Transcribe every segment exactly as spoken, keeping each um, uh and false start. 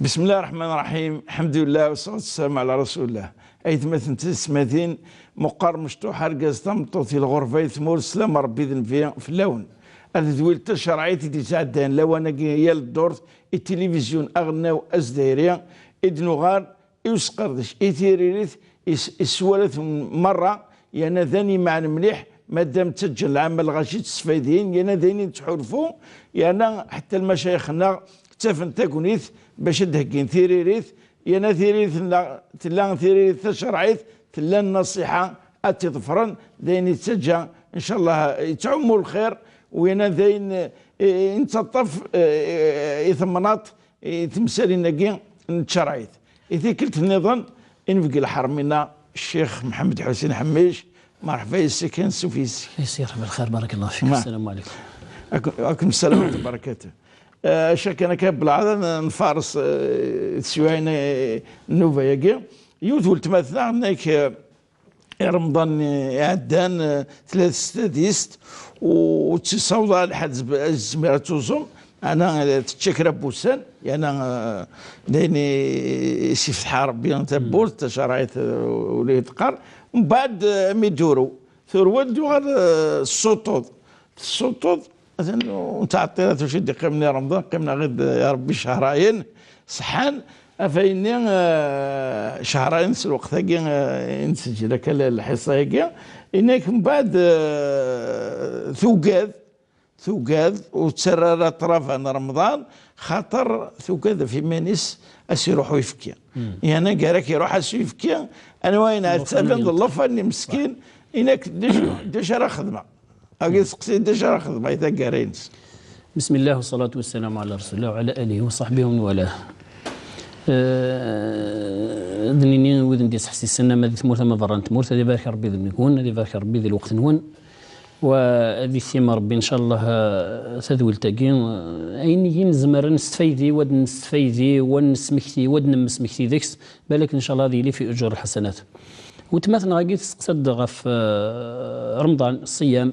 بسم الله الرحمن الرحيم. الحمد لله والصلاة والسلام على رسول الله. Aytmaten d tiyessetmatin, meqqar mecṭuḥ argaz tameṭṭut i lɣerba i tmurt, slam Ṛebbi d nnbi fell-awen. Ar tedwilt tacerɛit i d-yesɛeddan lawan-agi yal ddurt, i tilivizyu n aɣelnaw azdayri, i d-nuɣal i usqerdec, i tiririt, i s-, i sswalat merra, yerna d ayen imeɛnen mliḥ, maddam ttaǧǧan lɛamal lɣaci ttesfaydiyen, yerna d ayen i nettḥulfu, yerna ḥetta lmacayix-nneɣ ttafen tagnit bac ad d-heggin tiririt, yerna tiririt-nneɣ tella tiririt tacerɛit, tella nnasiḥa ad tt-iḍefren, d ayen yettaǧǧa, ncallah, yettɛummu lxir, u yerna d ayen, eh, i nettaṭṭaf, eh, i temnaḍt, i temsalin-agi n tcerɛit. I tikkelt nniḍen, i nbegg lḥerm-inna Ccix Mḥemmed Ḥusin Ḥemmic, merḥba yes-k, ansuf yes-k. Yes, yerḥem lxir, barakallahu fik. Ma- Assalamu alaikum. Akum, akum ssalam wa barakatuh. Eh, acu kan akka, belɛada n-, nfares, eh, teswiɛin, eh, nnuba-agi. Yiwet weltma-tneɣ, nekk, eh, i Remḍan iɛeddan, eh, tella s tadist, u-, ur tt-issaweḍ ara lḥal zb-, ad tezmir ad tuẓum, ana, eh, tečča kra n wussan, yerna, eh, d ayen i, i s-ifetḥa Rebbi tawwurt, tacerɛit, eh, ula i teqqar. Mbeɛd, eh, mi d-turew, turwa-d, tuɣal, eh, tessuṭṭuḍ. Tessuṭṭuḍ, atan ur nettɛeṭṭil ara, acu i d-iqqimen i Remḍan, qqimen-aɣ-id, ya Rebbi, cehrayen, ṣeḥḥan, af ayenni, eh, cehrayen s lweqt-agi, eh, i nesǧel akka l-, lḥiṣa-agi, inek mbeɛd, eh, tugad, tugad, ur ttarra ara ṭṭraba n Remḍan, xaṭer tugad ɣef iman-is a s-iruḥ uyefki. Yerna gar-ak iruḥ-as uyefki, anwa ayen ɛettaben d llufan-nni meskin, inek d acu, d acu ara xedmeɣ? Agi teqsi d acu ara xedmeɣ i taggara-ines. بسم الله والصلاة والسلام على رسول الله وعلى آله وصحبه ومن والاه. Eh, ad nini wid n d-yesḥessisen ama di tmurt ama berra n tmurt, ad ibarek Rebbi deg-wen, ad ibarek Rebbi di lweqt-nwen, wa ad itim Rebbi, ncallah, eh, tadwilt-agi, eh, ayen i nezmer ad nestfaydi, wa ad nestfaydi, wa ad nesmekti, wa ad nemmesmekti deg-s, balak, ncallah, ad yili fi ujur lḥasanat. Weltma-tneɣ-agi testeqsa-d ɣef, eh, Remḍan, ṣṣiyam,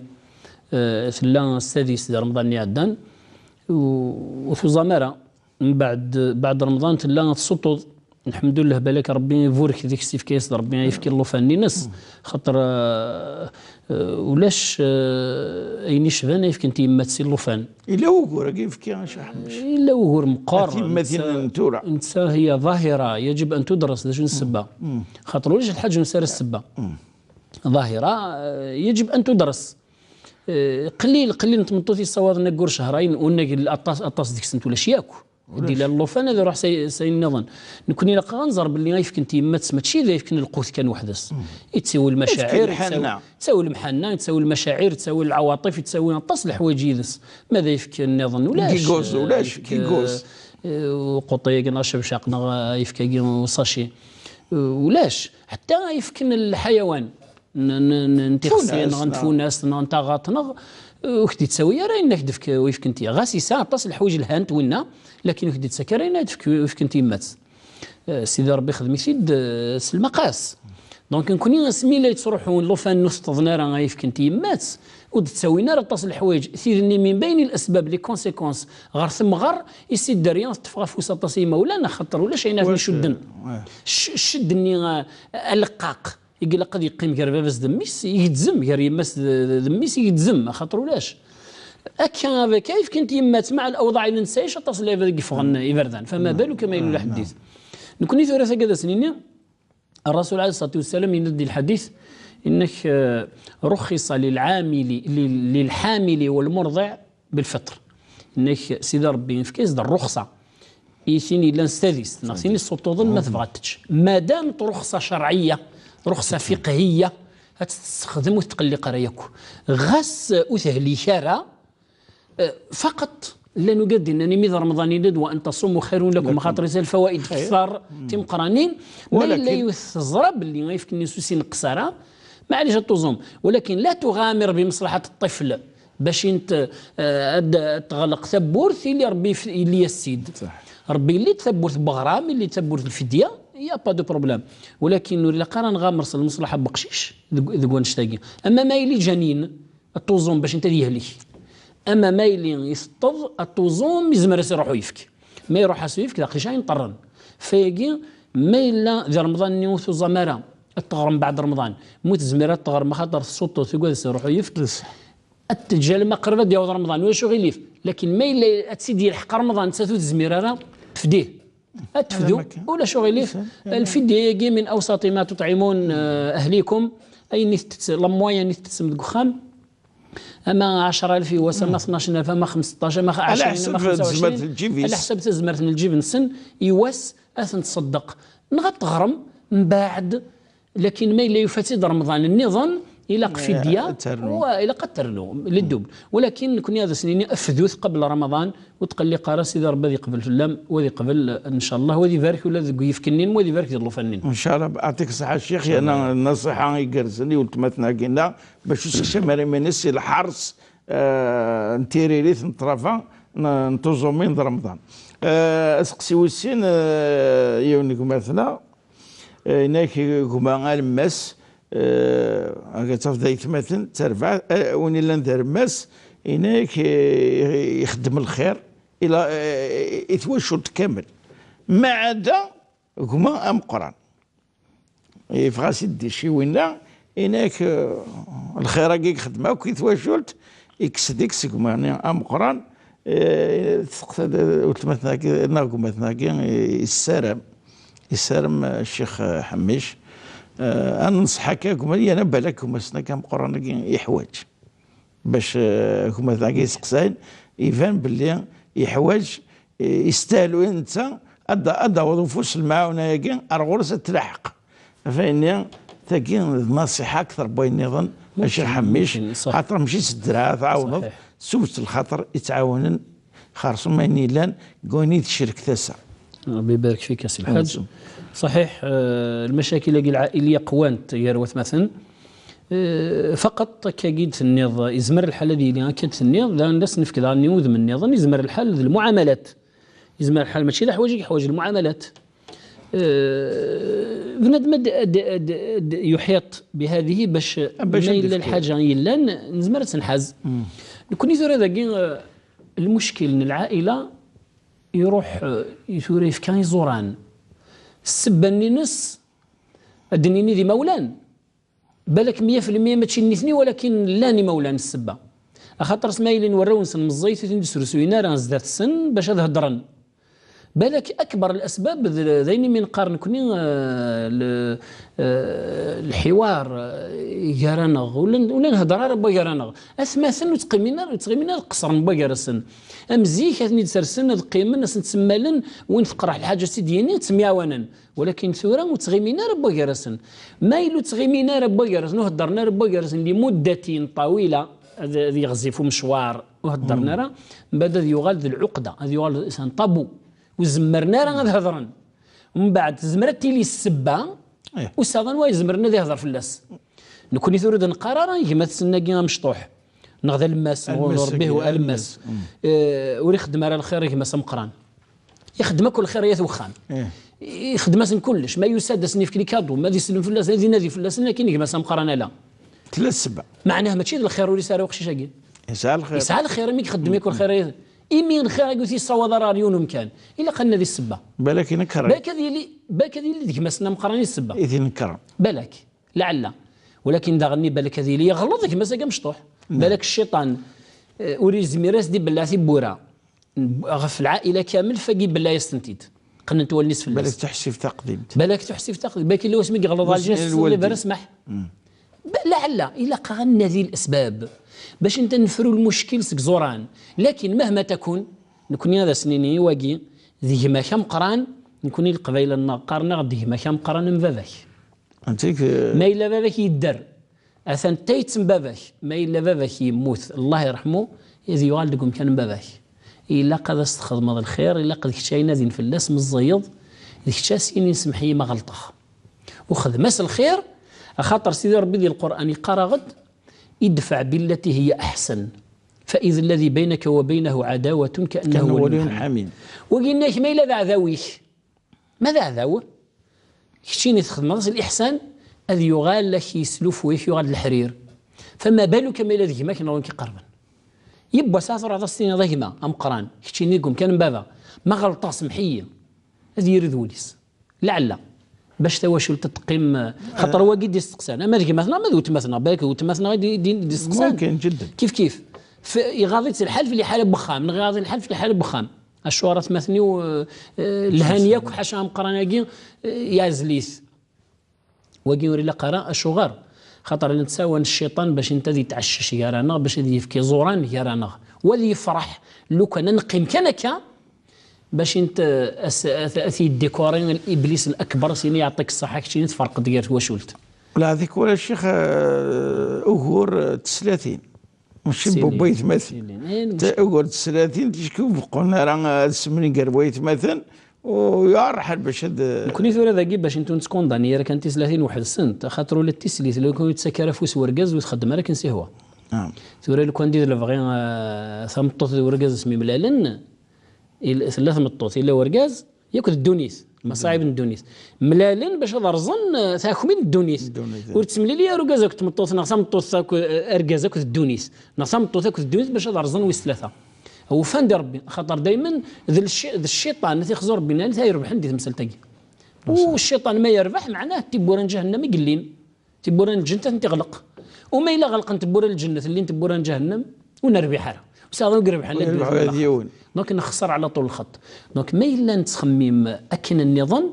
eh, tella s tadist di Remḍan-nni iɛeddan, u-, ur tuẓam ara. Mbeɛd, beɛd Remḍan tella tessuṭṭuḍ. Lḥemdullah, balak Rebbi iburek deg-s, ifka-yas-d Rebbi ayefki n llufan-ines, xaṭer, eh, eh, ulac, eh, ayen icban ayefki n tyemmat si llufan. Yella wugur-agi yefki a Ccix Ḥemmic? Yella wugur meqqar. A tiyemmatin netta, n tura. Netta hiya ḍahira, yajib an tudres, d acu n ssebba? Xaṭer ulac lḥaǧa ur nesɛi ara ssebba. Ḍahira, eh, yajib an tudres. Eh, qlil, qlil n tmeṭṭut yessawaḍen aggur cehrayen, unag aṭas, aṭas deg-sent ulac yakk. Ur d-illa llufan ad iruḥ s ay-, s ayen nniḍen. Nekkni ilaq ad nẓer belli ayefki n tyemmat mačči d ayefki n lqut kan weḥd-s. Yettawi lmacaɛir, yettawi, yettawi lemḥanna, yettawi lmacaɛir, yettawi lɛawaṭif, yettawi aṭas n leḥwayeǧ yid-s. Ma d ayefki nniḍen ulac. Gigos, ulac, ayefki, gigos. Eh, uquṭi-agi neɣ acabcaq neɣ ayefki-agi usaci. Eh, ulac. Ḥetta ayefki n lḥayawan. N, n, n, n tixsi, neɣ n tfunast, neɣ n taɣaṭ, neɣ, eh, ur k-d-yettawi ara ayen ak-d-tefk uyefki n tyemmat. Ɣas yesɛa aṭas n leḥwayeǧ lhant winna, lakin ur k-d-yettak ara ayen ak-d-tefk uyefki n tyemmat. Eh, Sidi Rebbi xdem-it-id, eh, s lmaqas. Donc, nekkni asmi la yettruḥun llufan ur teṭṭḍen ara ayefki n tyemmat, ur d-ttawin ara aṭas n leḥwayeǧ, tid-nni min bayni l-asbab, les conséquences, ɣer temɣer, i si dderya teṭṭef ɣef wus aṭas i yimawlan, axaṭer ulac ayen ara ten-icudden. Ulac, eh, ccedd-nni, eh, aleqqaq. I ilaq ad yeqqim gar baba-s d mmi-s, igezzem, gar yemma-s d, d, d mmi-s, igezzem, axaṭer ulac. Akka, avec ayefki n tyemmat, مع الأوضاع اللي نتعيش، aṭas n lɛibad i yeffɣen iberdan. فما بالك ما يلو الحديث. Nekkni tura tagi ad as-nini, الرسول عليه الصلاة والسلام yenna-d di lḥadit, إنك, eh, رخص للعامل، لل-، للحامل والمرضع بالفطر. Inna-k Sidi Rebbi yefka-as-d rruxṣa i tin yellan s tadist, neɣ tin yessuṭṭuḍen ma tebɣa ad tečč. Madam ruxṣa cerɛiyya, ruxṣa fiqhiyya, ad tt-tessexdem ur tettqelliq ara yakk. Ɣas ur tehlik ara, eh, faqeṭ llan ugad d-innan imi d Remḍan yenna-d وأن تصوموا خير لكم, xaṭer yesɛa lfawaid kter timeqqranin, ma yella yiwet teẓra belli ayefki-nni ur s-ineqqes ara, maɛlic ad tuẓum. ولكن لا تغامر بمصلحة الطفل. Bac int, eh, ad, ad teɣleq tawwurt, ili Rebbi yef-, ili-yas-id. Rebbi ili-d tawwurt n weɣram, ili-d tawwurt n lfidya, y a pas de problème. Walakin ur ilaq ara nɣamer s lmeṣlaḥa n weqcic deg, deg wannect-agi. Ama ma ili janin, ad tuẓum bac int ad yehlik. Ama ma ili iteṭṭeḍ, ad tuẓum, izmer ad s-iruḥ uyefki. Ma iruḥ-as uyefk, d aqcic ay ineṭṭren. Fayagi, ma yella di Remḍan-nni ur tuẓam ara ad teɣrem baɛd Remḍan, mu tezmir ad teɣrem axaṭer tessuṭṭut, tugad s iruḥ uyefk, ad teǧǧ alamma qrib ad d-yaweḍ Remḍan, ulac uɣilif. Lakin ma yella ad tt-id-yelḥeq Remḍan, nettat ur tezmir ara, tefdi. Ad tefdu, ulac uɣilif. Lfidya-agi min awsati ma tuṭɛimun, eh, ahlikum, ayen i tettett, la moyenne i tettettem deg uxxam, ama ɛecra alef i wass, ama tnac alef, ama xemseṭṭac, ama ɛecrin, ama xemsa u ɛecrin. Ala ḥsab tazmert n lǧib-nsen i wass, ad ten-tṣeddeq. Neɣ ad teɣrem, mbeɛd, lakin ma yella yufa-tt-id Remḍan nniḍen, ilaq fidya, wa, ilaq ad ternu, le double. Walakin nekni ad as-nini, afdut qabel Remḍan, ur tqelliq ara, Sidi Rebbi ad yeqbel fell-am, u ad yeqbel, ncallah, u ad ibarek ula deg uyefki-nni, u ad ibarek di llufan-nni. Ncallah, aɛṭik ṣṣeḥḥa, Ccix, yerna nnaṣiḥa igerrzen i weltma-tneɣ-agi-nneɣ, bac ur sekcam ara iman-is si lḥers, eh, n tiririt, n ṭṭrafa, n, n tuẓumin d Remḍan. Eh, aseqsi wis sin, eh, yiwen n gma-tneɣ, eh, inak gma alemmas, eh, ad tafeḍ d aytmaten, d tarbaɛt, eh, win illan d alemmas, inak, eh, ixeddem lxir, ila, eh, i twacult kamel. Ma ɛada gma ameqqran. Yeffeɣ-as-id ddici winna, inak, eh, lxir-agi i yexdem akk i twacult, ikkes deg-s gma-nni ameqqran, eh, teqsa-d, eh, weltma-tneɣ-agi, neɣ gma-tneɣ-agi, eh, yessaram, yessaram, eh, Ccix, eh, Ḥemmic, eh, ad nenṣeḥ akka gma, yerna balak gma-tneɣ-agi ameqqran-agi yeḥwaǧ. Bac, eh, gma-tneɣ-agi yesteqsayen, iban belli yeḥwaǧ, eh, yestahel netta ad, ad d-aweḍ ufus n lemɛawna-agi ar ɣur-s ad t-tlaḥeq. Ɣef ayenni, tagi d nasiḥa akter n wayen nniḍen, a Ccix Ḥemmic, xaṭer mačči s ddreɛ tɛawneḍ, s ubet lxaṭer i ttɛawanen xerṣum ayen yellan deg wayen i d-tecrek tasa. Rebbi ibarek fik a Si Lḥaǧ. Ṣaḥiḥ, eh, lmacakil-agi lɛailiya qwant gar watmaten. Eh, faqat akkagi d-tenniḍ, izmer lḥal ad yili akka d-tenniḍ, daɣen d as-nefk daɣen i wudem nniḍen, izmer lḥal d lmuɛamalat. Izmer lḥal mačči d aḥwaǧ i yeḥwaǧ lmuɛamalat. Eh, bnadem ad, ad, ad, ad yuḥiṭ bihadihi bac ma yella lḥaǧa yellan, nezmer ad tt-nḥaz. Nekni tura dagi, eh, lmuckil n lɛaila iruḥ, eh, i tura yefka iẓuran. Ssebba-nni-ines, ad d-nini d imawlan. Balak meyya fi lmeyya mačči d nitni, walakin llan imawlan ssebba. Axaṭer s ma yilin warraw-nsen meẓẓiyit, ur ten-id-srusuyen ara zdat-sen bac ad heddren. Balak akbar lasbab d, d ayen imi neqqar nekni, eh, l-, eh, lḥiwar, eh, gar-aneɣ. Ur la n-, ur la nhedder ara n wagar-aneɣ. Atmaten ur ttqimin ara, ur ttɣimin ara qeṣren n wagar-asen. Am zik, ad ten-id-sersen, ad qqimen, ad sen-ttemmalen, win teqreḥ lḥaǧa ad tt-id-yini, ttemyawanen. Walakin tura ur ttɣimin ara n wagar-asen. Ma yella ur ttɣimin ara n wagar-asen, ur heddren ara n wagar-asen, limuddatin ṭawila, ad, ad yeɣzif umecwar, ur heddren ara, mbeɛd ad yuɣal d lɛuqda, ad yuɣal d, c'est un tabou. Ur zemmren ara ad hedren. Mbeɛd tezmer ad tili ssebba, ur s-aḍan wa izemren ad ihder fell-as. Nekni tura ur d-neqqar ara gma-tsen-agi amecṭuḥ, neɣ d alemmas, neɣ d Rebbi, alemmas. Eh, ur ixeddem ara lxir i gma-s ameqqran. Ixeddem akk lxir i at wexxam. Ixeddem-asen kullec. Ma yusa-d ad sen-yefk lkadu, ma ad isellem fell-asen, ad inadi fell-asen, akin gma-s ameqqran ala. Tella ssebba. Meɛnah mačči d lxir ur yesɛi ara uqcic-agi. Yesɛa lxir. Yesɛa lxir imi ixeddem akk lxir. Imi lxir-agi ur t-yessawaḍ ara ɣer yiwen umkan. Ilaq ad nadi ssebba. Balak inekker. Balak ad yili, balak ad yili d gma-s ameqqran i ssebba. I t-inekkren. Balak. Laɛella. Walakin daɣen balak ad yili yeɣleḍ gma-s-agi amecṭuḥ. Balak cciṭan, eh, ur yezmir ad s-d-ibelleɛ tiwwura. Ɣef lɛaila kamel, fagi belleɛ-as-tent-id. Qqnent wallen-is fell-as. Balak tuḥsift taqdimt. Balak tuḥsift taqdimt. Balak yella wasmi yeɣleḍ ɛelǧiya-s, lwaldin. Laɛella, ilaq-aɣ ad nadi lesbab. Bac nta nefru lmuckil seg iẓuran. Lakin mahma takun, nekni ad as-nini i wagi, d gma-k ameqqran, nekni Leqbayel-nneɣ qqaren-aɣ-d gma-k ameqqran am baba-k. Ma yella baba-k yedder, atan tayet n baba-k, ma yella baba-k yemmut, Allah iṛḥmu, ad yuɣal deg umkan n baba-k. Ilaq ad as-txedmeḍ lxir, ilaq d kečč ay nadin fell-as, meẓẓiyeḍ, d kečč as-yinin semmeḥ-iyi ma ɣelṭeɣ. U xdem-as lxir, axaṭer Sidi Ṛebbi di Lqur'an yeqqar-aɣ-d, idfaɛ billati hiya aḥsan, fa ida alladi baynaka wa baynahu ɛadawatun kaannahu waliyyun ḥamim. Wagi-nni-ak ma yella d aɛdaw-ik, ma d aɛdaw, keččini txedmeḍ-as liḥsan, ad yuɣal ak yeslufu, ak yuɣal d leḥrir. Fama baluka ma yella d gma-k neɣ win k-iqerben. Yiwwas ad truḥeḍ ad s-tiniḍ: "A gma ameqqran, keččini deg umkan n baba, ma ɣelṭeɣ, semḥ-iyi." Ad yirid wul-is. Lɛella. Bac tawacult ad teqqim, xaṭer wagi i d-isteqsan. Ama d gma-tneɣ, ama d weltma-tneɣ, balak d weltma-tneɣ i d-, i d-, i d-isteqsan. ممكن جدا. Kif kif. F-, iɣaḍ-itt lḥal f liḥala n wexxam, neɣ iɣaḍ lḥal f liḥala n wexxam. Acuɣer atmaten-iw, eh, eh, lhan yakk, ḥaca ameqqran-agi, eh, yeɛzel-it. Wagi ur ilaq ara, acuɣer? Xaṭer la nettɛawan cciṭan bac inta ad yetɛeccic gar-aneɣ, bac ad yefk iẓuran gar-aneɣ. Wa ad yefreḥ lukan ad neqqim kan akka, bac inta as-, at-, ad t-yeddikuri Iblis Lakbar, s-ini yeɛṭik ṣṣeḥḥa, keččini tferqeḍ gar twacult. Wala, ɣef tikwal a ccix, eh, ugur, eh, teslatin. Mačči n baba yetmaten. Ugar n teslatin, ticki ur beqqun ara ad semren gar waytmaten, u yuɛer lḥal bac ad... Nekni tura dagi bac intu nettkondani ara kan tislatin weḥd-sent, axaṭer ula d tislit, lukan ur yettak ara afus wergaz, ur txeddem ara akken s ihwa. Tura lukan d lebɣi, eh, tameṭṭut d urgaz asmi mlalen, il-, tella tmeṭṭut, illa urgaz, yakk d ddunit, maṣaɛib n ddunit. Mlalen bac ad rẓen, eh, taḥkumi n ddunit. Ur ttemlili ara urgaz akked tmeṭṭut, neɣ tameṭṭut akk-, eh, argaz akked ddunit, neɣ tameṭṭut akked ddunit bac ad rẓen wis tlata. Ufan di Rebbi, axaṭer daymen d lci-, d cciṭan, ad t-ixzu Rebbi, nnan-t ay rebḥen di temsalt-agi. U cciṭan ma yerbeḥ, meɛnah tiwwura n ǧahennam i yellin. Tiwwura n lǧennet ad tent-iɣleq. U ma yella ɣelqen tiwwura n lǧennet, llin tiwwura n ǧahennam, ur nerbiḥ ara. Ur sɛiɣ ur irebḥen la ddunit la lexrat. Donc nexser ɛla ṭul lxeṭṭ. Donc ma yella nettxemmim akken nniḍen,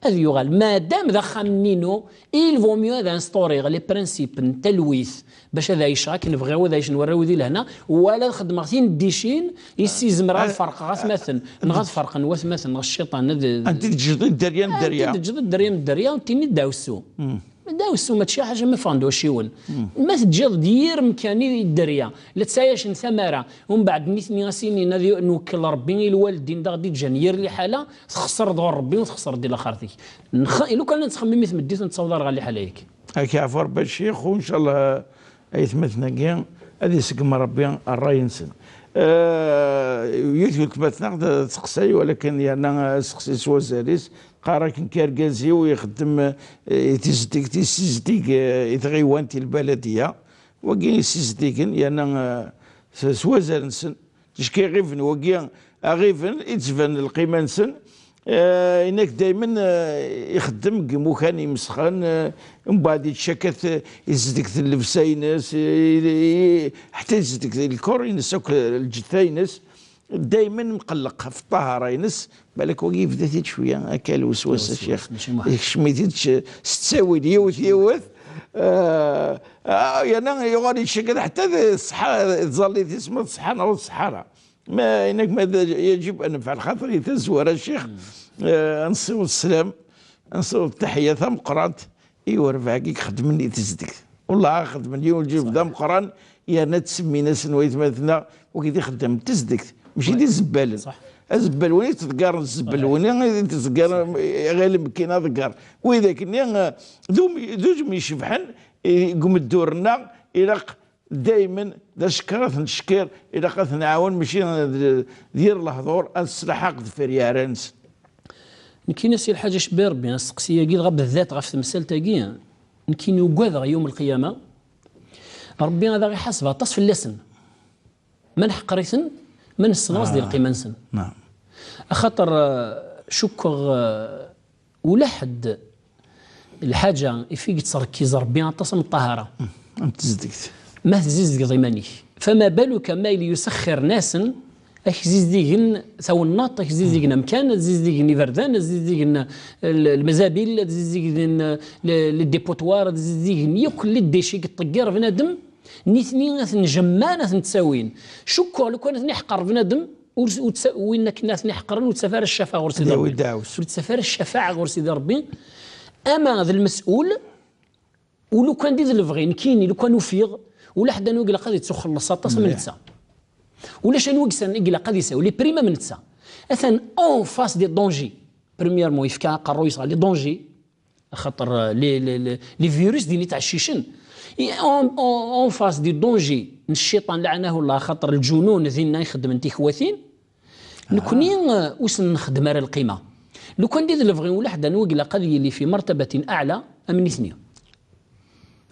ad yuɣal. Madam d axxam-nni-inu, il vaut mieux ad instauriɣ les principes n talwit bac ad ɛiceɣ akken bɣiɣ, ad ɛicen warraw di lehna, wala ad xedmeɣ tineddisin i s-izemreɣ ad ferqeɣ atmaten, neɣ ad ferqen watmaten, neɣ cciṭan, ad... Anti teǧǧeḍ i dderya n dderya? Anti teǧǧeḍ i dderya n dderya, tini-d dawsu. Dawsu mačči ḥaǧa ma ffɣen-d wacciwen. Ma teǧǧiḍ-d yir mkan i dderya, la ttɛayacen tamara, umbeɛd nitni a s-inin ad yu-, nwekkel Rebbi i lwaldin d aɣ-d-iǧǧan yir liḥala, txesreḍ ɣer Rebbi u txesreḍ di laxert-ik. Nx-, lukan ad nettxemmim i tmeddit ur nettaweḍ ara ɣer liḥala-agi. Ad k-yeɛfu Rebbi a ccix, u ncallah aytmaten-agi ad iseggem Rebbi ṛṛay-nsen. Eh, yiwet n weltma-tneɣ d-, teqsay, walakin yerna aseqsi s wazal-is, qqar akken k-, argaz-iw ixeddem, eh, i tizdegt, yessizdig, eh, i tɣiwant, i lbaladiya. Wagi yessizdigen, yerna, eh, s, s wazal-nsen. Ticki ɣiben wagi, aɣiben i d-tban lqima-nsen, eh, inak daymen, eh, ixeddem deg imukan imesxen, eh, mbeɛd yettcakat, eh, i tezdegt n llebsa-ines, eh, i, i, ḥetta i tezdegt n lkor-ines akk, eh, lǧetta-ines. Daymen mqelleq ɣef ṭṭahara-ines, balak wagi yebda-t-id cwiya, akka lweswas, a ccix. Yekcem-it-id s, s ttawil, yiwet, yiwet. Eh, ah, yerna yuɣal yettcakat ḥetta d ṣṣeḥḥa, tẓallit-is ma d ṣṣeḥḥa neɣ ur d ṣṣeḥḥa ara. Ma inak ma d, يجب أن نفعل خاطر i tazwara, a ccix, eh, ad nessiweḍ sslam, ad nessiweḍ ttaḥiyya tameqqrant i urbaɛ-agi ixeddmen i tezdegt. Wellah xedmen yiwen lǧib d ameqqran, yerna ttsemmin-asen waytmaten-nneɣ, wagi d ixeddamen n tezdegt, mačči d izebbalen. Azebbal win i yettḍeggaren, zzbel win i yettḍeggaren, ɣilem kkin aḍeggar. Widak-nni, eh, d um-, d udem icebḥen, eh, deg umeddur-nneɣ, ilaq daymen d acekker ad ten-ncekker, ilaq ad ten-nɛawen, mačči d, d yir lehdur, ad neslaḥaq deffir yeɛra-nsen. Nekkini a Si Lḥaǧ Acebbi Rebbi, asteqsi-agi dɣa beddat ɣef temsalt-agi, nekkini ugadeɣ yawm lqiyama, Rebbi ad aɣ-iḥaseb aṭas fell-asen. Ma neḥqer-iten, ma nessenɣes di lqima-nsen. Axaṭer, eh, cukkeɣ, eh, ula ḥedd lḥaǧa ifi yettrekkiz Rebbi aṭas am ṭṭahara. Am tezdegt. Ma tzizdgeḍ iman-ik. فما بالك ما يسخر ناس ak zizdigen tawennaṭ, ak zizdigen amkan, ad zizdigen iberdan, ad zizdigen, eh, l-, lmazabil, ad zizdigen, eh, le, le dépotoir, ad zizdigen yakk les déchets i yeṭṭeggiṛ bnadem, nitni ad ten-jemman, ad ten-ttawin. Cukkeɣ lukan ad ten-iḥqer bnadem, ur s-, ur ttsa-, win akken ad ten-iḥeqren, ur ttaf ara ccafaɛ ɣur Sidi Rebbi. Ur ttaf ara ccafaɛ ɣur Sidi Rebbi. Ama d lmes'ul, u lukan d i d lebɣi, nekkini, lukan ufiɣ, ula ḥedd anwa i ilaq ad ittuxelleṣ aṭas am netta. Ulac anwa i yesɛan i ilaq ad yesɛu les primes am netta. Atan en face des dangers. Premièrement, yefka aqerruy-is ɣer les dangers. Axaṭer, euh, les, les, les, les virus din i ttɛeccicen. I en, en, en face du danger n cciṭan, laɛanahu llah, axaṭer lǧunun dinna i xeddmen tikwatin, nekkni, euh, ur sen-nxeddem ara lqima. Lukan d i d lebɣi ula ḥedd anwa i ilaq ad yili fi martabatin aɛla am nitni.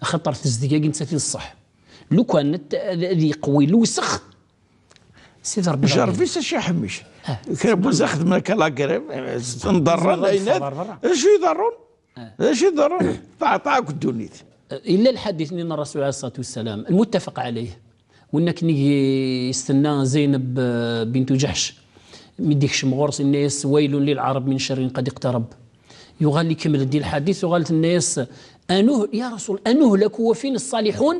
Axaṭer tezdeg-agi nettat i d ṣṣeḥ. Lukan ad, ad, ad yeqwi lewsex, Sidi Ṛebbi d Aṛebbi. Jervis acu iḥemmec. Kra n wuzza xedmen akka la grève, nḍerren, ayen ad, acu iḍerrun? Acu iḍerrun? Ṭaɛṭaɛ akk ddunit. Illa lḥadit-nni n Ṛṛasul ɛalayhi ṣṣalatu wassalam, lmuttafaq ɛalayh, win akken i s-tenna Zaynab, eh, bintu Ǧaḥc, mi d-ikcem ɣur-s, inna-yas: "Waylun lil Ɛarab min šarrin qad iqtarab." Yuɣal ikemmel-d i lḥadit, yuɣal tenna-yas: "Anuh-, ya Rasul, anuhlaku wa fina ṣṣaliḥun?"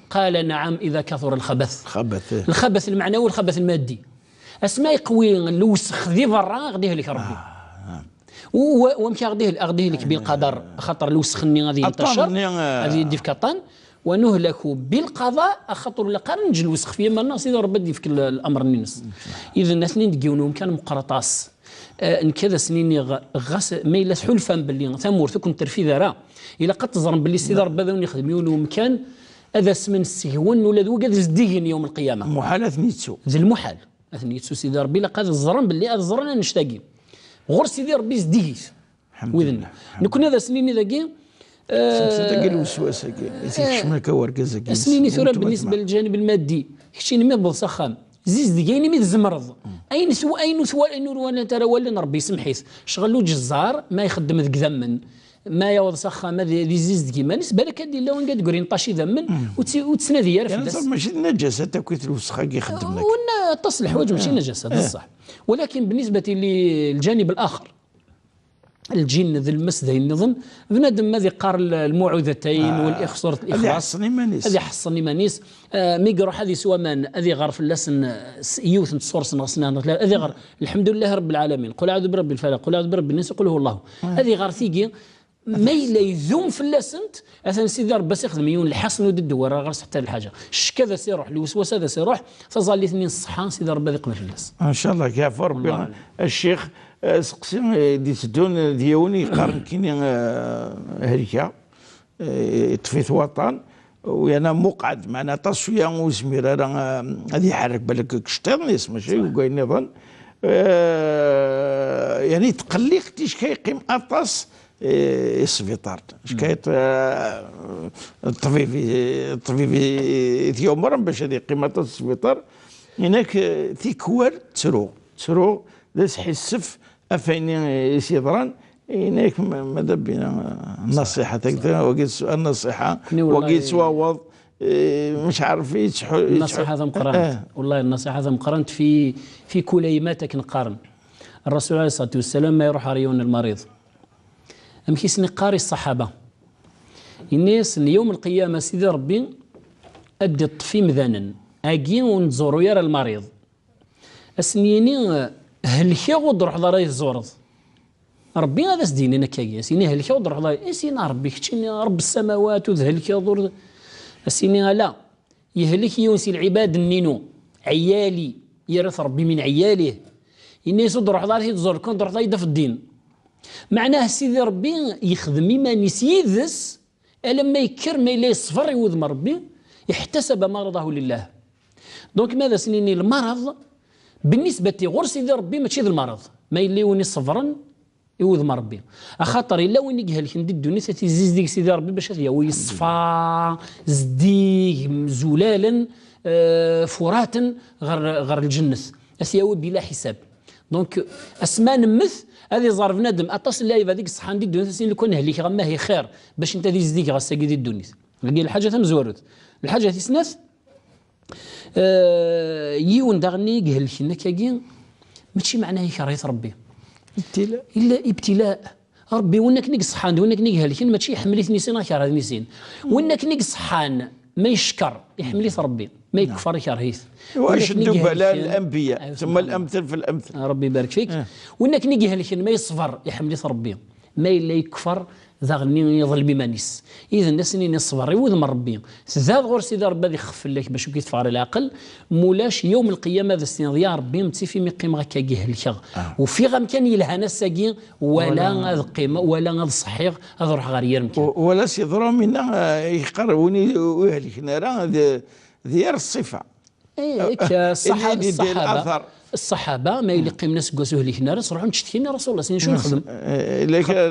Qala: "Naɛam, ida katura lxabat." Lxabat, eh. Lxabat lmeɛnawi, lxabat lmaddi. Asma yeqwi lewsex di berra, a ɣ-d-ihlek Ṛebbi. Ah, ah. U-, wa-, wamek a ɣ-d-ihl-, a ɣ-d-ihlek bilqadar, axaṭer lewsex-nni ad yenṭacer, aṭṭan-nni, eh, ad yi-d-ifk aṭṭan. Wa nuhlaku bilqada, axaṭer ula qqaren neǧǧ lewsex f yiman-nneɣ, Sidi Ṛebbi ad d-ifk l-, lamr-nni-ines. Idan, atnin deg yiwen umkan meqqer aṭas. Eh, nekk ad asen-iniɣ, ɣas ma yella tḥulfam belli tamurt ur ken-terfid ara, ilaq ad teẓrem belli Sidi Ṛebbi ad awen-ixdem yiwen umkan, ad asmen seg-wen ula d wigad zeddigen yawm lqiyama. Muḥal ad ten-yettu. D lmuḥal. Ad ten-yettu Sidi Ṛebbi, ilaq ad ẓren belli, ad ẓren annect-agi. Ɣur Sidi Ṛebbi zeddigit widen-nni. Nekkni ad asen-nini dagi, eh, dagi lweswas-agi, i t-ikecmen akka wergaz-agi. Ad asen-nini tura, belnisba lǧanib lmaddi, keččini mi tewweḍ s axxam, zizdeg ayen imi tzemreḍ. Ayen tw-, ayen ur twa-, ayen ur walant ara wallen, Ṛebbi ysemmeḥ-it. Ccɣel ujeẓẓar, ma ixeddem deg idammen, ma yaweḍ s axxam ad, ad izizdeg iman-is, balak ad d-yella wanga deg ur yenṭac idammen, ur tt-, ur ttnadi ara fell-as. Mačči d naǧasat akk i lewsex-agi ixeddem akka. Wen-, aṭas n leḥwaǧ mačči d naǧasat, d ṣṣeḥ. Walakin, بالنسبة للجانب الآخر, lǧin d lmes d ayen nniḍen, bnadem ad iqqar l-, lmuɛudatayn, والإخصار, ad iḥeṣṣen iman-is. Ad iḥeṣṣen iman-is. Ah, mi iruḥ ad iswa aman, ad iɣer fell-asen, ah, s-, yiwet n tṣuṛt neɣ snat neɣ tlata, ad iɣer: "Lḥemdulillahi Ṛebbil ɛalamin, qul aɛudu bi Ṛebbil falaq, qul aɛudu bi Ṛebbin nas, qul huwa Llahu." Ad iɣer tigi, ma yella idum fell-asent, atan Sidi Ṛebbi ad s-ixdem yiwen lḥaṣen ur d-teddu ara ɣer-s ḥetta lḥaǧa. Ccek ad as-iruḥ, lweswas ad as-iruḥ, taẓallit-nni n ṣṣeḥḥa, Sidi Ṛebbi ad iqbel fell-as. Ncallah, yeɛfu Ṛebbi. Wallah. A ccix, eh, seqsi, eh, d-iteddun, eh, d yiwen yeqqaren kini, eh, helkeɣ, eh, yeṭṭef-it waṭan, u yerna muqɛed, meɛna aṭas uya ur yezmir ara, eh, ad iḥerrek balak deg iceṭṭiḍen-is, mačči deg wayen nniḍen. Eh, yani tqelliq ticki yeqqim aṭas, eh, i sbiṭar. Cki, eh, ṭṭbib i, ṭṭbib i, i t-yumren bac ad yeqqim aṭas i sbiṭar. Inak, eh, tikwal ttruɣ, ttruɣ d asḥissef ɣef wayen i s-yeḍran, inak ma, ma d abina, eh, nnaṣiḥa, tagi, wagi s-, nnaṣiḥa, wagi yettwaweḍ, eh, mec ɛaref yettḥu-, nnaṣiḥa tameqqrant. Eh. Wallahi, nnaṣiḥa tameqqrant fi, fi kulaymat akken qqaren. Ṛṛasul ɛalayhi ṣṣalatu wassalam ma iruḥ ɣer yiwen n lmaṛiḍ, amek i sen-iqqar i ṣṣaḥaba? Yenna-yasen: "Yawm lqiyama, Sidi Ṛebbi ad d-iṭṭef imdanen, agi ur nettẓuru ara lmaṛiḍ." Ad sen-yini: "Helkeɣ, ur d-ruḥeḍ ara ad yi-tẓureḍ." Ṛebbi ad as-d-yinin akkagi, ad s-yini: "Helkeɣ, ur d-ruḥeḍ ara." Ad s-yini Ṛebbi: "Keččini Ṛebbi ssamawat, ur d-helkeḍ, ur d-," ad s-yini: "Ala, yehlek yiwen si lɛibad-nni-inu, ɛiyali, yerra-t Ṛebbi min ɛiyalih." Yenna-yas: "Ur d-ruḥeḍ ara ad yi-tẓureḍ, kan d-ruḥeḍ ad yi-d-tafeḍ ddin." Meɛnah Sidi Ṛebbi yexdem iman-is yid-s, alamma yekker ma yella yeṣber i wudem n Ṛebbi, iḥtasab maṛḍahu lillah. Donc, ma ad as-nini lmaṛeḍ, بالنسبة ɣur Sidi Ṛebbi mačči d lmaṛeḍ. Ma yella yiwen iṣebren i wudem n Ṛebbi. Axaṭer yella win i ihelken di ddunit, ad t-izizdig Sidi Ṛebbi bac ad yawi ṣṣfa, zeddig, zulalen, eh, furaten ɣer, ɣer lǧennet. Ad t-yawi bila ḥisab. Donc, asma nemmet, ad iẓer bnadem aṭas n lɛibad i iṣeḥḥan di ddunit, ad s-yini: "Lukan helkeɣ, amahi xir, bac nta ad izdigeɣ ass-agi di ddunit." Dagi lḥaǧa tamezwarut. Lḥaǧa tis snat, eh, yiwen daɣen i ihelken akkagi, mačči meɛna ikreh-it Ṛebbi. Ibtila. Illa ibtila. Ṛebbi, win akken i iṣeḥḥan d win akken i ihelken, mačči iḥemmel-iten i sin, neɣ ikreh-iten i sin. Win akken i iṣeḥḥan, ma yeckeṛ, iḥemmel-it Ṛebbi. Ma yekfer, ikreh-it. Win akken i ihelken, الأنبياء، أيوة، ثم سبحان الله. الأمثل فالأمثل. Ṛebbi ibarek fik. Eh. Win akken i ihelken, ma yeṣber, iḥemmel-it Ṛebbi. Ma yella yekfer, daɣen iḍlem iman-is. Idan, ad as-nini ṣṣber i wudem n Ṛebbi. Tdad ɣur Sidi Ṛebbi ad ixef fell-ak bac ur k-iteffeɣ ara leɛqel. Mulac, yawm lqiyama ad as-tiniḍ: "Ya Ṛebbi, ttif imi qqimeɣ akkagi helkeɣ. Ah. Ufiɣ amkan yelhan ass-agi, wala ad qqimeɣ, wala ad ṣeḥḥiɣ, ad ruḥeɣ ɣer yir mkan." Wala s-yeḍra minna, eh, yeqqar win i, ur ihelken ara, d, d yir ṣṣifa. Eh, akka, eh, ṣṣaḥa-, il-, il-, il-, ṣṣaḥaba, الأثر. Ṣṣaḥaba, ma yella qqimen aseggas ur hliken ara, sruḥun ttcetkin i Rasul Allah, sin acu nexdem? Eh, illa kra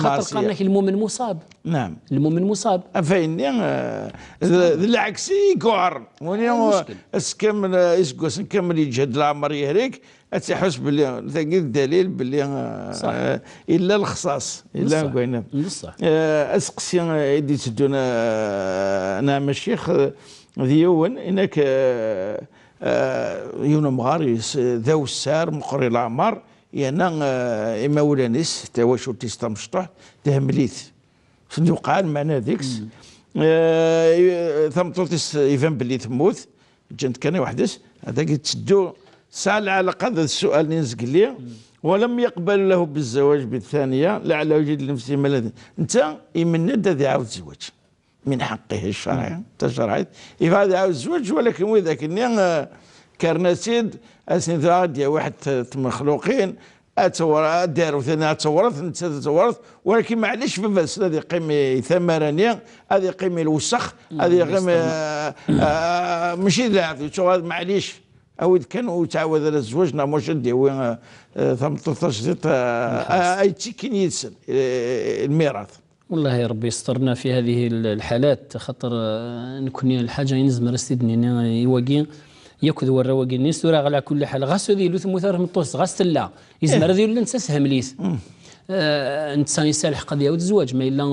Xaṭer qqaren-ak lmumen musab. Naam. Lmumen musab. Afayni, eh, d d lɛeks i yuɛren. Wani Muckel. Ass kamel, eh, iseggasen kamel yeǧhed leɛmer yehrik, ad tt-iḥuss belli tagi d dalil belli, eh, Ṣaḥ. eh, illa lexṣaṣ, illa Neṣṣaḥ. deg wayen. Neṣṣaḥ. Eh, aseqsi, eh, i d-itteddun, eh, Naɛma Ccix, eh, d yiwen, inak, eh, eh, yiwen umɣar yes-, d awessar, meqqer i leɛmer, yerna, eh, imawlan-is, tawacult-is tamecṭuḥt, tehmel-it. Sen d-yuqal, meɛna deg-s, eh, tameṭṭut-is iban belli temmut, ǧǧan-t kan i weḥd-s, dagi tetteddu, tesɛa lɛalaqa d ssual-nni n zgelli, ولم يقبل له بالزواج بالثانية لعله يجد لنفسه ملذا. Netta imenna-d ad iɛawed zzwaǧ. من حقه الشرعي، tacerɛit. Yebɣa ad iɛawed zzwaǧ, walakin widak-nni, eh, kkren-as-id, ad sen-, ad d-yawi ḥedd tmexluqin, ad tewr-, ad d-yarew tani ad tewret, nettat ad tewret, walakin maɛlic baba-tsen ad yeqqim i tamara-nni, ad yeqqim i lewsex, ad yeqqim, eh, eh, mačči d leɛbed, yettuɣal maɛlic. Awi-d kan ur ttɛawad ara zzwaǧ, neɣ mačči ad d-yawi, eh, eh, tameṭṭut tajdiṭ, eh, eh, ay ttikkin yid-sen, eh, lmirat. والله ربي يسترنا في هذه ال- الحالات، خاطر آه، نكوني الحاجة نزمر استدنيني يواقي ياكد ورا واقي نيس ورا على كل حال غاس ذي لوث مثار مطوس غاس تلا يزمر ذي لن تسهم ليث. آه، انت ساني سالح قضية وتزواج ما إلا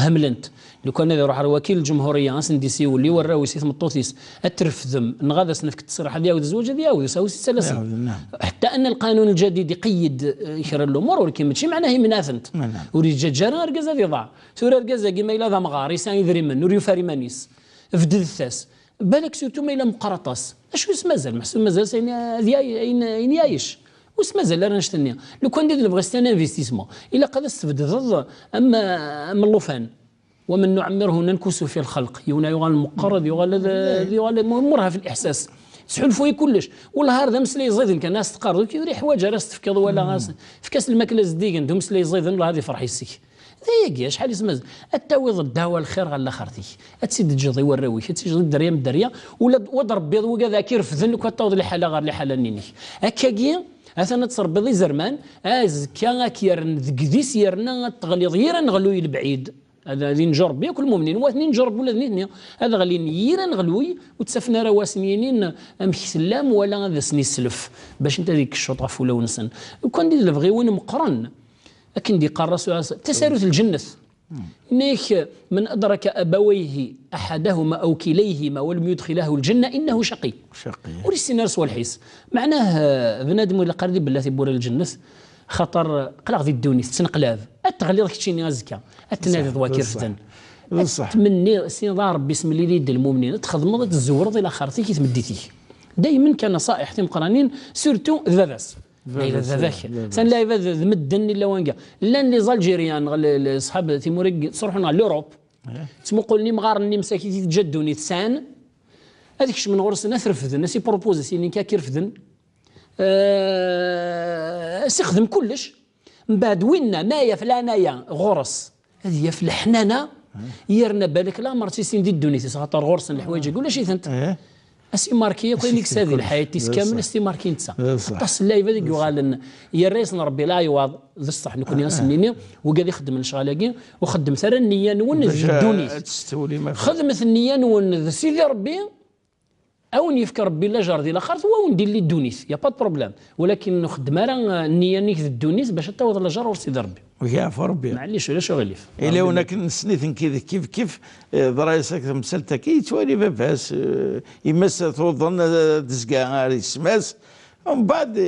هملنت. لو كان هذا يروح على وكيل الجمهورية اسن دي سي واللي ورا وسيث مطوثيس اترفذم نغادس نفك التصريح هذه يعاود الزواج هذه يعاود يساوي ست سلاسل. يعاود، نعم. حتى ان القانون الجديد يقيد آه، يخير الامور، ولكن ماشي معناه يمناثنت. نعم. وريجا جارا ارجاز هذه ضاع ثورة ارجاز كيما الا ذا مغار يسان يدري من وريو فاري مانيس فدد الثاس. بالك سورتو ما الا مقرطاس، اش يسمى زال محسن مازال سين هذه اين اين يعيش؟ وسما زال راه نشتني لو كان دير بغيت انا انفستيسمون الا قد استفدد اما اما اللوفان. ومن نعمره ننكسه في الخلق، يونا يغال مقرض يغال يغال مرهف الاحساس. تسحلفو كلش. والله هذا مسلي يزيدن كان ناس تقرض كي يري حوايج راه تفكض ولا غاس في كاس الماكله زديقن دو مسلي يزيدن والله هذه فرح يسك. ذيك شحال يسمى التاويض الدواء الخير غير الاخرتي. اتسيد الجضي والرويك اتسيد الدريا من الدريا. ولا وضرب بيض وكذا كي رفذن لك تعوض لحاله غير لحاله نينيك. هكاكي اثنا تصربيض زرمان. ازكا كيرن ذقديس يرنا تغليظ يرن غلوي البعيد. هذا ذي نجرب ياكل المؤمنين واثنين نجرب ولا اثنين. هذا غلي نيرا نغلوي وتسفنا راه واسنينين. امك سلام ولا هذا سني السلف باش انت ذيك الشوط غفوله ونسن. وكان دي البغي وين مقرن. لكن دي قال رسول الله تسالوا الجنة. نيك من أدرك أبويه أحدهما أو كليهما ولم يدخلاه الجنة إنه شقي. شقي. ولسنا رسول الحيس. معناه بنادم ولا قال بالله تبور الجنة. خاطر قلق ذي الدوني تنقلاب. اتغليظ كتشيني ازكا. اتنادي ضواكر فتن. بصح. تمني سين ضار ربي اسم اللي يد المؤمنين تخدمض تزورض الى خارتك تمديتك. دائما كان نصائح تيم قرانين سورتو ذاباس. ايوا ذاباك سان لا عباد ذ مدن الا وانقا. لان لي زالجيريان صحاب تيموريك صرحنا لوروب. تمقلني مغارني مساكي تجدوني تسعان. هذيك من غرسنا ترفدن اسي بروبوزي سيني كاكي رفدن. آه، سيخدم كلش. من بعد وين مايا فلانايا غرس. هذه في الحنانة. يرنا بالك لا مرتي سين دي الدنيا خاطر غرس الحوايج يقول اش يثنت. اسي ماركي يكون يكسادي الحياة تيسكامل اسي ماركي نتسا. تصل لا يبدا يغالن. يا الرئيس ربي لا يواض. ذا الصح نكون ياس النيني. وقاعد يخدم الشغالاكي. وخدم ثرى النية نون الدوني. خدمت النية نون ذا سيدي ربي. أون يفك ربي لا جار دي لاخرت وأون دير لي الدونيت يا با بروبليم. ولكن نخدم راه النية نيك الدونيت باش تاوض لا جار ورسيد ربي. ويعفو ربي. معليش ولا شو غليف الا هناك نسني ثنكي كيف كيف. ضرايسك تمسلتك يتوالي باباس. يمس توضن تزقى غير يسماس. ومن بعد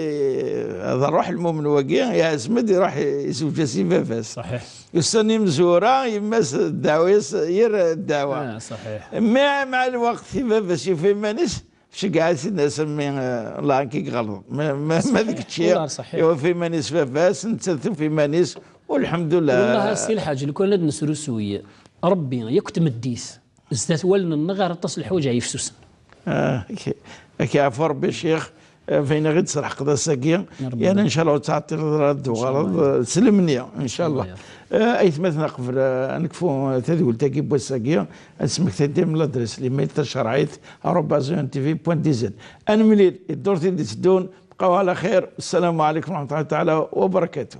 هذا الروح المؤمن واقي يعزمد يروح يزوج سي باباس. صحيح. يستني مزورة يمس الدعوة ير الدعوة. آه صحيح. مع مع الوقت في باباس يفهم مانيس. شقعد سيدنا سمي، آه، الله عنك يغلط ما ما ما ذيك الشيء. يوفي مانيس باباس نتسلثو في مانيس. والحمد لله. والله سي الحاج لو كان نسرو سوي ربي ياك تمديت. زدات والنا غير تصل الحوايج يفسوسن. اه كي- كيعفو ربي الشيخ. Eh, bayen-aɣ-id tesreḥqeḍ ass-agi. Yerna ncallah ur tettɛeṭṭileḍ ara ad d-tuɣaleḍ, eh, s lemni ncallah. Eh, aytmaten, qbel, eh, ad nekfu tadwilt-agi n wass-agi, ad smektin ladres l'email tacerɛit arobase un t v point d z. Ad nemlil i ddurt i d-iteddun. Bqaw ɛla xir. Ssalamu ɛlaykum wa raḥmatullahi taɛala wa barakatuh.